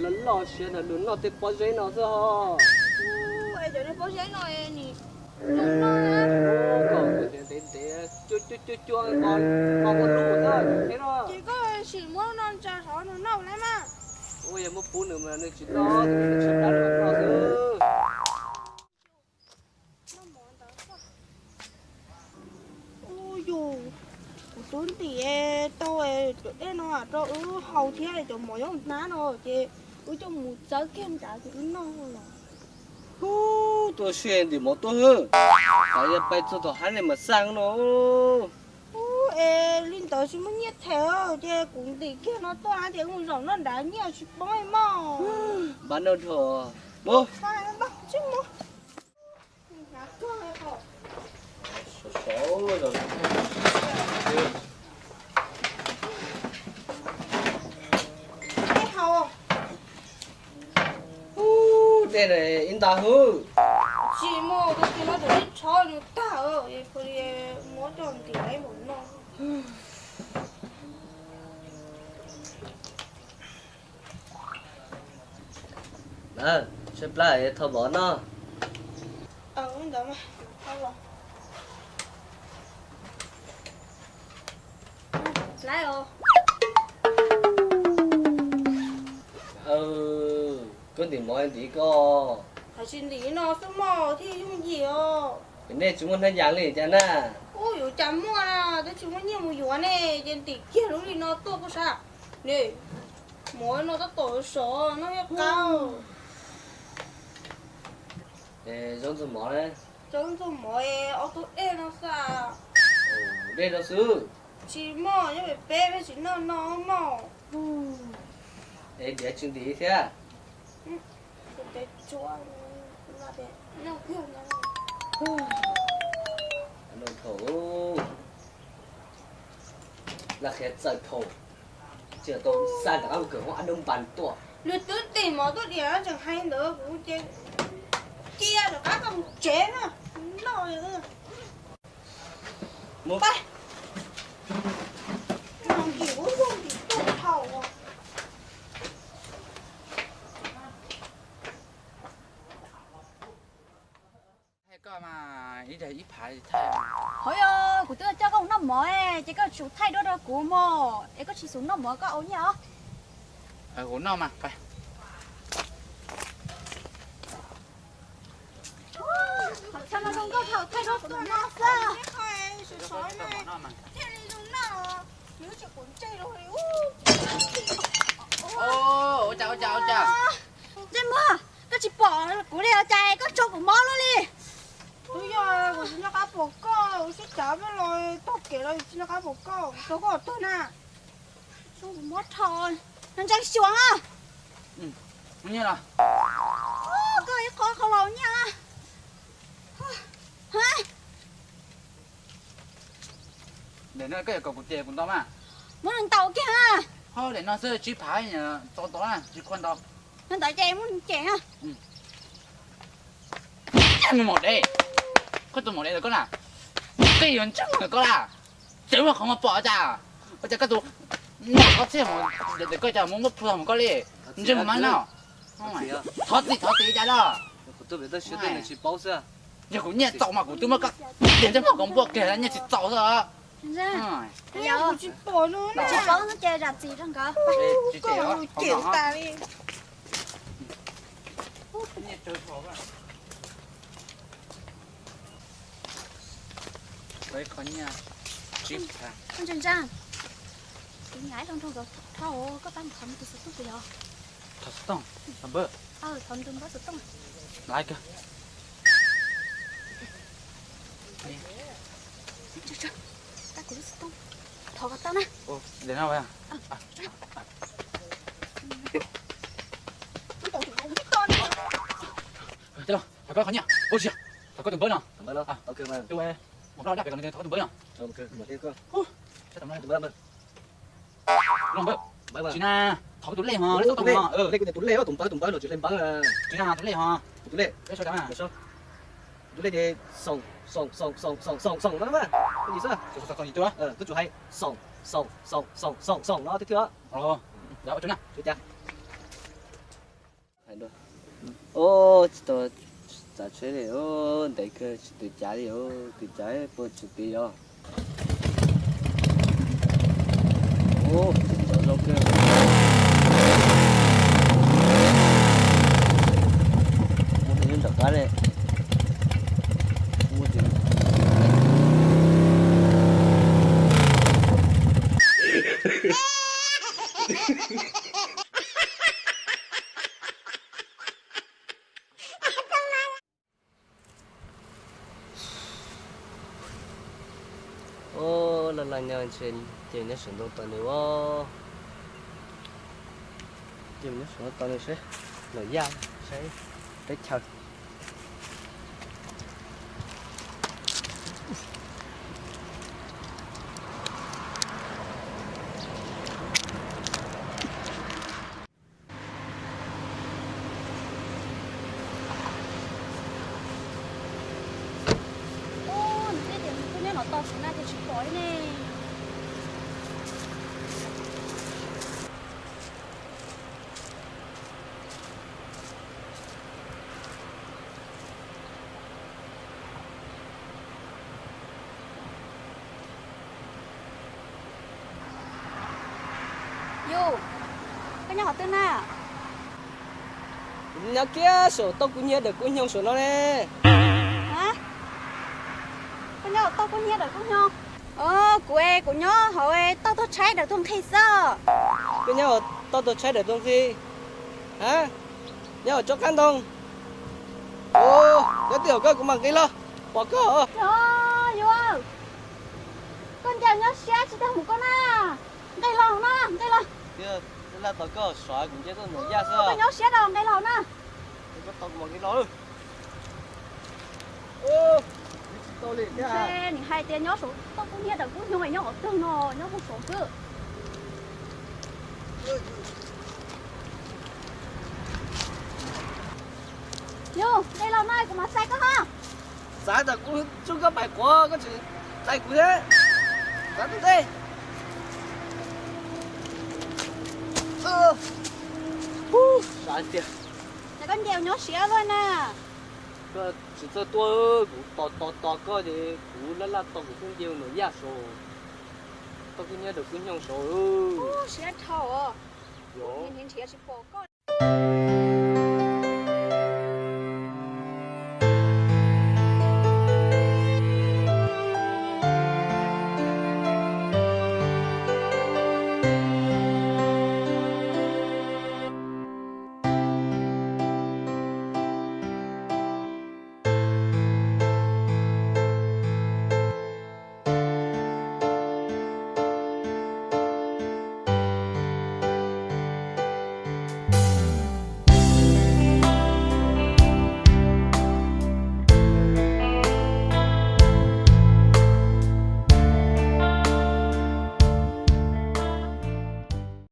Loj siab ntawd nws noj tej pob zeb no xwb ho. Es cov niag pob zeb no es nws zoo noj na. Koj tias ntev ntev, cua cua cua cua, nqos ua lub xwb, ces koj sim muab no ntsa hov nws noj lawm mas. Ua yog muab pub nws mas nws tsis noj, nws tsis pab noj xwb. Ub yus, kuv twb ntim tau cov dej no rau wb haus thiab cov mov nyob hnab no ces wb coj mus txawb kiag nrad ces wb noj los. Ub, tuaj siab ntim mov tuaj hwb, xav yog pais txog tom hab li mas xaj no. Ub, es li ntawd tsis muaj nyiaj them ces kuv ntim kiag no tuaj ces wb mus zaum noj nrad nyiaj tsis poob mog. Npaj noj dhau. Mus. Tsis mus. Ub, dej ib nta hwb. Tsis muaj, tus twg no tseem ib tshob nws tag, es pw li muab coj ntim ib hmos no. Tshaib plab es thau mov noj. Koj ntim mov ntim koj. Hais tsis ntim no xwb mog thiaj yooj yim os. Nej tsis muaj hnab yas li cas na? Ub, yuav cas muaj na, twb tsis muaj nyiaj mus yuav ne, ces ntim kiag lub li no tuaj koj sav. Ne, mov no tab tom sov noj ib qab. Zaub ntxuag mov na? Zaub ntxuag mov es ob tug dej no xwb. Dej no xwb. Tsis mog, nyob pem peb peb tsis noj no mog. Es diav tsis ntim thiab. Laj qhia txawm thaum tsis tau xa rov qab mus kawm hoob ab nub npas tuaj. Nws twb tim mov tuaj diam tseem hais ntawd kuv ces cia rov qab mus tsev na. Noj. Hov yog kuv twb coj koj mus noj mov ces koj tsum thaij duab rau kuv mog, es koj tsis xub noj mov koj ua nyiaj os. Kuv noj mas. Qhov chaw no zoo nkauj thaum thaij duab kuv mus noj xwb. Thiaj li zoo noj, nws tsis quav ntsej li. Ua cas ua cas ua cas? Ntsej muag, koj tsis pom kuv li os, cas koj tso kuv mob luaj li? Twb yog kuv tsis nco qab pom koj, kuv sib cav peb los taug kev los tsis nco qab pom koj, rau koj twg na? Mob dhau, no ntseeg xyuas. Koj ib qho qhov laus nyiaj. Daim no koj yuav kom kuv ces kuv ntau mas. Muab nws ntaus kiag. Ho daim no xwb tsib phav, tau tau na, tsis khuam ntau. Nws ntawd ces muab nws cem na. Mus maum dev, koj tus maum dev ntawd koj na, koj yuav ntseeg ntawm koj lawm. Tseem muaj qhov muag pom cas? Ua cas koj tus maum qhov txhiaj mus ntawm koj cas muab muab plhuag mus koj li? Ntseeg mus mas no. Thov txim thov txim cas los? Yog kuv nyiaj txaus mas kuv twb muab koj tiag ntsej muag kom npuaj kiag, nyiaj tsis txaus xwb. Tsis paub ces zam txim rau nkawd. Ntsa ntsa, kuv nyav ib tau nrog nkawd dhau, koj pab mus thov nws tus xov tooj puas yog? Thov xov tooj, thov npawb. Thov nws tus npawb xov tooj. Laiv kawg. Pab kuv lub xov tooj, thov kom tau na. Thov koj qhov nyiaj, thov koj tus npawb no. Tus, mus nrog dab pem kom nws thov koj tus npawb no. Tsis na, thov koj tus lej ho, lej xov tooj ho. Lej kuv tias tus lej, tus npawb, tus npawb no tsis lej npawb. Tsis na, tus lej ho. Tus lej. Tus lej ces xoom xoom xoom xoom xoom xoom no na. Koj yim xwb. Xoom xoom xoom xoom no twb twb. Ua tsaug na. Ua cas? Ub, tsis tau txav tsheb li, ntev kawg tsis twv cav li, twv cav puas tsis twv yog. Ub, tsis tau zoo kawg. Muaj tej nyob nram qab ne. Muaj tej Ub, laj laj nyob ntshe ces nyob saum ntoo tau nws os. Ces nyob saum ntoo tau nws seb, los yaj saib teb chaws. Ub, nws twb tias nws kuj nyob no tau tus na ces tsis pom li ne. Yus, koj nyob qhov twg na? Nyob kiag saum toj kub hnyiab dawm kub hnyo saum no ne. Koj nyob toj kub hnyiab dawm kub hnyo? Kuv, kuv nyob hauv toj tuag tshaib dawm tuag nqhis xwb. Koj nyob toj tuag tshaib dawm tuag nqhis? Ha, nyob tsob qab ntoo. Nyob twg hauv koj kuv mam nqis los pom koj. Yus, koj ncaim nyob siab tsis tag mus koj na. Nqis los na, nqis los. Laj tau koj sov kuv nce tuaj mus yaj xwb. Koj nyob siab rau nqis los na. Koj tau kuv mam nqis los. Nws hais tias nyob saum toj kub hnyiab dawm kub hnyo nyob qhov twg no, nyob puag saum xwb. Yus, nqis los na kuv mam txais koj ho. Txav tas kuv tsuj koj pais quav koj tseem txais kuv thiab. Txav tus ntej. Sab tiag. Ces koj nce nyob siab luaj na. Koj tsis txawj tuaj, kuv tos tos tos koj ces kuv laj laj tos kuv twb nce nuam yaj saud. Toj kub hnyiab dawm kub hnyo saud. Siab dhau. Nrhiav tsis pom koj.